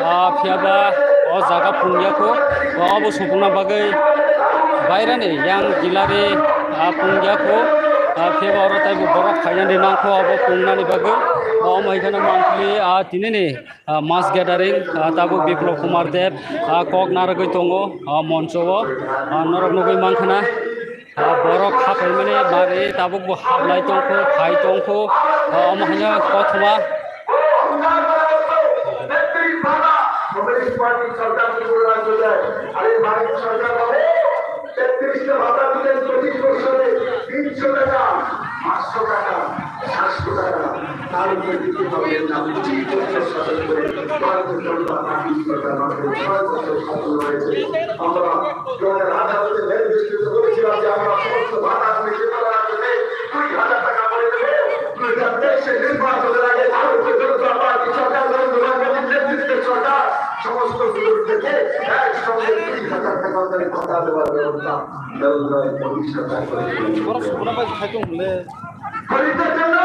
Ah, phiya ba o jaga pungya kho. Ah, obo supungna bagwi bairani yang Gilari, ah, pungya kho. Ah, phiya ba oro tei bo borok phainani nang kho obo pungnani bagwi. Ah, omo hai kheno monthly, ah, tinini, ah, mass gathering, ah, tabuk Biplab Kumar Deb, ah, kok narwgwi tongo, ah, moncho o, ah, norok nugwi mankha na. Ah, borok hapaimani bagwi tabuk bo haplai tongkho, phai tongkho, ah, omo haino kothoma. তেত্রিশটা ভাতা দিলেন প্রতি বছরে তিনশো টাকা, পাঁচশো টাকা, সাতশো টাকা। তার উপরে দিতে হবে না। উচিত তথ্য সাথে করে ভারতীয় জনতা পার্টি সরকার মাত্র ছয় বছর শাসন রয়েছে। আমরা জনের আদালতে ন্যায় বিস্তৃত বলেছিলাম যে আমরা সমস্ত ভাতা আপনি যে কোনো রাজ্যে দুই হাজার টাকা করে দেবো। দুই হাজার তেইশে নির্বাচনের আগে ভারতীয় জনতা পার্টি সরকার নরেন্দ্র মোদীর নেতৃত্বে সরকার সমস্ত সুযোগ থেকে একসঙ্গে দুই হাজার টাকা করে ভাতা দেওয়ার ব্যবস্থা নরেন্দ্র মোদী সরকার করেছে। খরিদ্দার জন্য,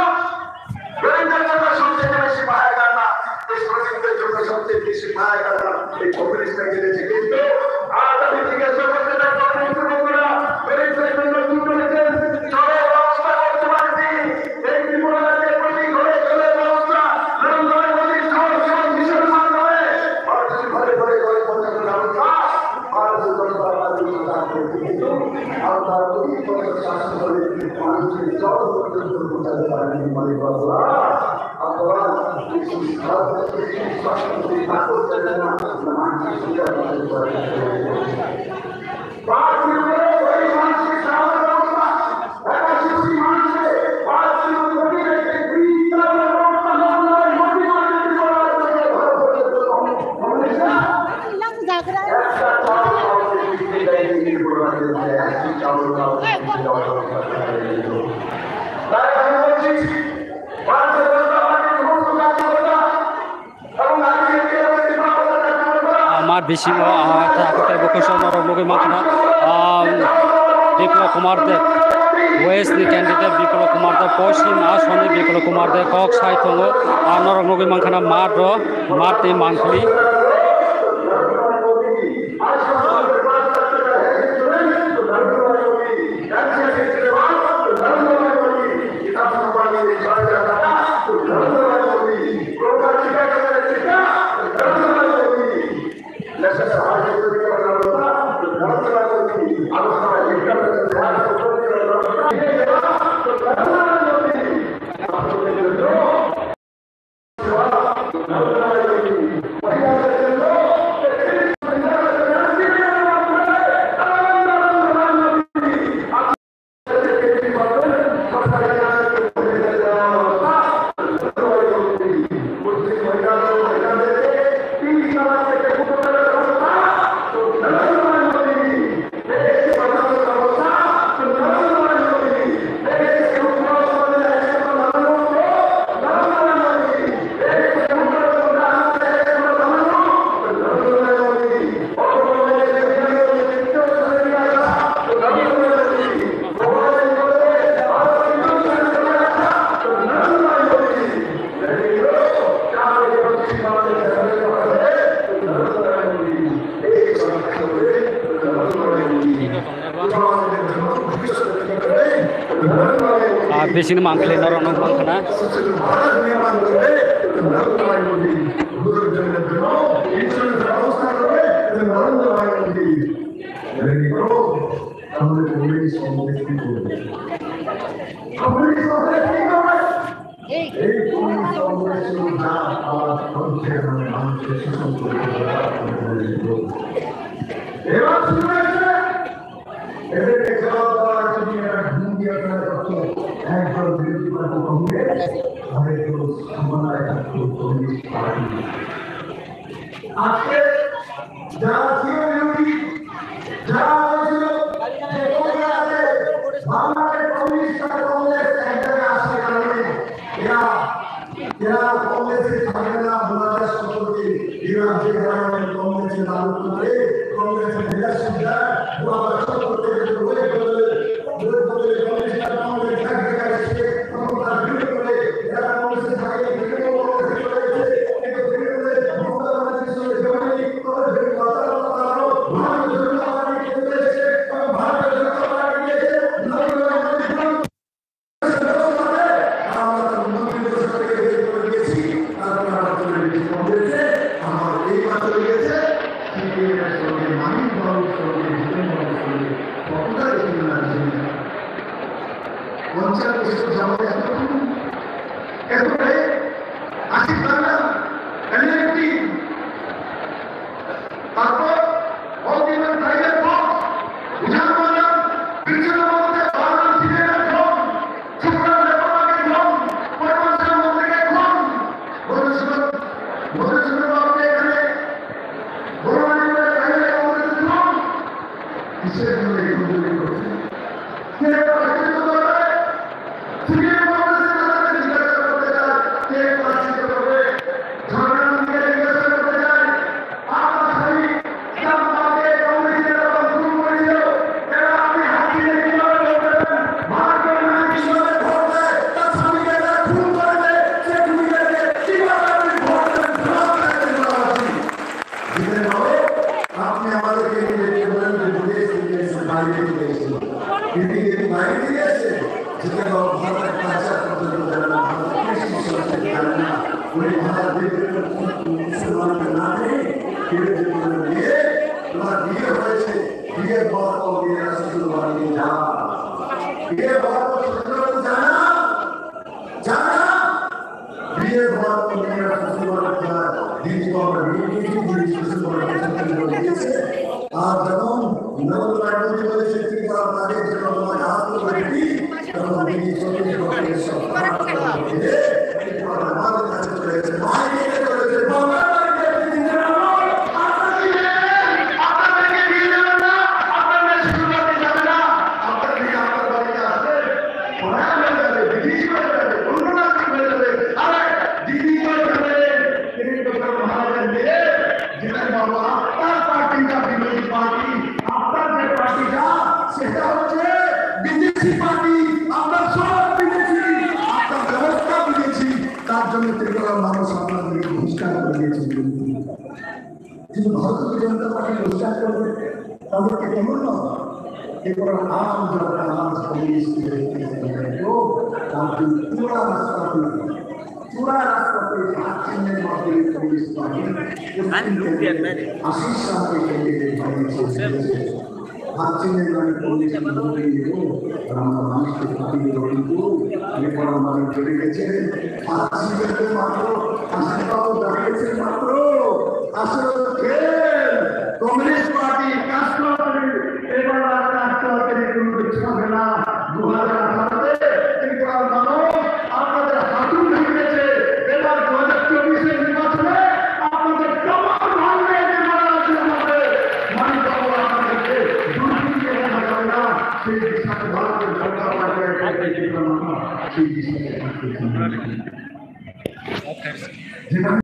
খরিদ্দার জন্য সবচেয়ে বেশি পাহাড় কান্না, এই শ্রমিকদের জন্য সবচেয়ে বেশি পাহাড় কান্না এই কমিউনিস্টরা কেটেছে। কিন্তু আজ আমি জিজ্ঞাসা করতে চাই, কমিউনিস্ট বন্ধুরা, খরিদ্দার জন্য কি করেছেন? চরম অবস্থা করতে পারেনি। এই ত্রিপুরা রাজ্যের প্রতি ঘরে ঘরে ব্যবস্থা, নরেন্দ্র মোদী সহ সহ মিশন মাধ্যমে ভারতের ঘরে ঘরে ঘরে পৌঁছানোর ব্যবস্থা ভারতীয় জনতা পার্টি সরকার করেছে। কিন্তু আপনারা অতি কঠোর শাসন করে মানুষকে জল পর্যন্ত পৌঁছাতে পারেননি। মনে করবো আপনারা কৃষি, ভারতের কৃষি সংস্কৃতি ঠাকুর জানেন না, না মানসিক সুবিধা করতে পারেন। Mat bisingo, ah, tei bukusa norok nugwi mankha na, ah, Biplab Kumar Deb, West ni candidate Biplab Kumar Deb, Poschim Asoni Biplab Kumar Deb kok sai tongo, ah, norok nugwi mankha na mat ro, mat ni mangpili. Ah, bisingni mangpili norok nukmankha na. এই পুলিশ কংগ্রেসের যা আওয়াজ করছে, মানে, মানুষকে শোষণ করতে হবে, এবার শুরু হয়েছে। এদেরকে জবাব দেওয়ার জন্য একটা হুমকি আপনারা করছেন। একদল বিরোধী পার্টি কংগ্রেস, আরেকদল সমানায় থাকতো কমিউনিস্ট পার্টি। আজকে যারা ছিল বিরোধী, যারা বলেছিল যে কংগ্রেসে, বাংলাদেশ কমিউনিস্ট আর কংগ্রেস এক জায়গায় আসার কারণে এরা, এরা কংগ্রেসে থাকবে না, বাংলাদেশ সম্পর্কে এরা যে কারণে কংগ্রেসে লাভ করবে, কংগ্রেসের লিডারশিপ দেয়, বাবা চক্র থেকে ওই বদলে, ওই বদলে কমিউনিস্ট আর কংগ্রেস এক জায়গায় এসে ক্ষমতার বিরোধী করে এরা কংগ্রেসে থাকে, তৃণমূল কংগ্রেসে চলে গেছে। পঞ্চাশ বছর যাবত এত, এত আশিস বাংলা, এলএনটি, তারপর অন্তিমের প্রাইভেট বক্স, বুঝানো পারলাম, বিশ্বনাথ মন্দিরে বারো জন সিনিয়র ফোন, সুপ্রাম লেপার বাগে ফোন, পরমশিব মন্দিরে ফোন, মধুসূদন, মধুসূদন বাবুকে এখানে বড় মানিকপুরে প্রাইভেট কংগ্রেসের ফোন। কিসের জন্য এই ফোনগুলি করছে? কে প্রায়শ্চিত্ত করবে? সিপিএম কংগ্রেসের নেতাদের জিজ্ঞাসা করতে চাই, কে প্রায়শ্চিত্ত করবে? ঝাড়গ্রাম থেকে জিজ্ঞাসা করতে চাই, আপনার স্বামী ইসলামাবাদে কংগ্রেসের নেতা খুন করেছিল, এরা আপনি হাত দিয়ে কিভাবে ভোট দেবেন? ভারতীয় নারী কিভাবে ভোট দেয়? তার স্বামীকে যারা খুন করেছে, সে খুনিদেরকে কিভাবে আপনি ভোট দেবেন? জবাব দেয় জিতেন বাবু, আপনি আমাদেরকে এই যে বললেন যে বিদেশ থেকে এসে, বাইরে থেকে এসে, কিন্তু এই বাইরে থেকে এসে, যেটা ভারতের কালচার পর্যন্ত জানে না, ভারতের কৃষ্টি সংস্কৃতি জানে না, উনি ভারত বিদ্রোহের মুসলমানকে না পেয়ে, ফিরে যেতে বললেন, "বিয়ে, তোমার বিয়ে হয়েছে, বিয়ের পর ও মেয়েরা শ্বশুর বাড়ি যা, বিয়ের পর ও শ্বশুর বাড়ি যা না।" যারা বিয়ের পর মেয়েরা শ্বশুরবাড়ি যায়, দিদি বাবা বিয়ে দিয়েছে, দিদি শ্বশুরবাড়ি গেছে, দিদি বাবা দিয়েছে। আর যখন নরেন্দ্র মোদী বলেছে, "তুই তার আগে যে বাবা কাজ করে দিবি", তখন দিদি চব্বিশ ঘন্টা সব কাজ করে দিয়ে, এই বাবা মায়ের কাছে চলে গেছে, মায়ের কাছে চলে গেছে, বাবা বাড়িতে আপনি দিতে পারবেন না, আপনার মেয়ে, আপনার মেয়েকে বিয়ে দেবেন না, আপনার মেয়ে শ্বশুরবাড়ি যাবে না, আপনার মেয়ে আপনার বাড়িতে আসবে। পরায় হয়ে যাবে, বিদেশি হয়ে যাবে, অন্য নাগরিক হয়ে যাবে। আরে, দিদি তো এখানে তিন বছর মহারাজের মেয়ে, যেটা বাবা, তাদেরকে কেমন নয়? এরপর আম যারা আম কমিউনিস্ট, তার জন্য পুরা রাস্তা, পুরা রাস্তাতে হাত চিহ্নের মাধ্যমে কমিউনিস্ট পার্টি আশির সালে ক্যান্ডিডেট বানিয়েছে। হাত চিহ্নের নামে কমিউনিস্ট ভোট দিয়ে আমরা মানুষকে পাঠিয়ে দেবো, কিন্তু এরপর আমাদের জেনে গেছে হাত চিহ্নতে মাত্র আশিস বাবু দাঁড়িয়েছে মাত্র। আসলে ফেল। কমিউনিস্ট পার্টি কাজ করতে এবার আর কাজ করতে কোনো কিছু হবে না। দু হাজার আঠারোতে ত্রিপুরার মানুষ আপনাদের হাঁটু ভেঙেছে। এবার দু হাজার চব্বিশের নির্বাচনে আপনাদের কপাল ভাঙবে, এবার রাজ্যের মধ্যে মানিক বাবু আপনাদেরকে দুর্নীতি দেখা যাবে না। সেই দিশাতে ভারতীয় জনতা পার্টি একটা ত্রিপুরা মাথা সেই দিশাতে থাকতে চান। যেটা